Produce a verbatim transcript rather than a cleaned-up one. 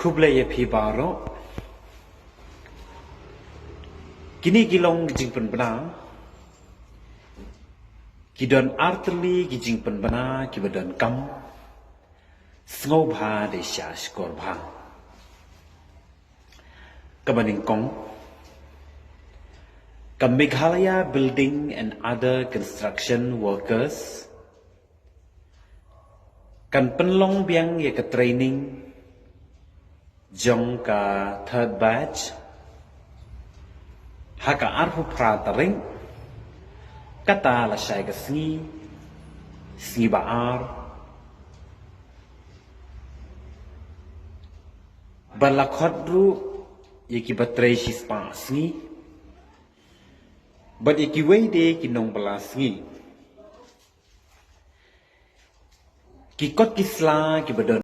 Khublei ïa phi baroh. Kine ki long ki jingpynbna, ki don artylli ki jingpynbna kiba donkam. Sngewbha dei sha shkor bha. Kaba nyngkong, ka Meghalaya Building and Other Construction Workers kan pynlong biang ïa ka training jong ka third batch ha ka arphew phra tarik, kata lashai ka sngi, sngi ba ar. Ba la khot ruh ïa kiba trei shispah sngi bad ïa kiwei de ki nongbylla sngi. Ki kot ki sla kiba don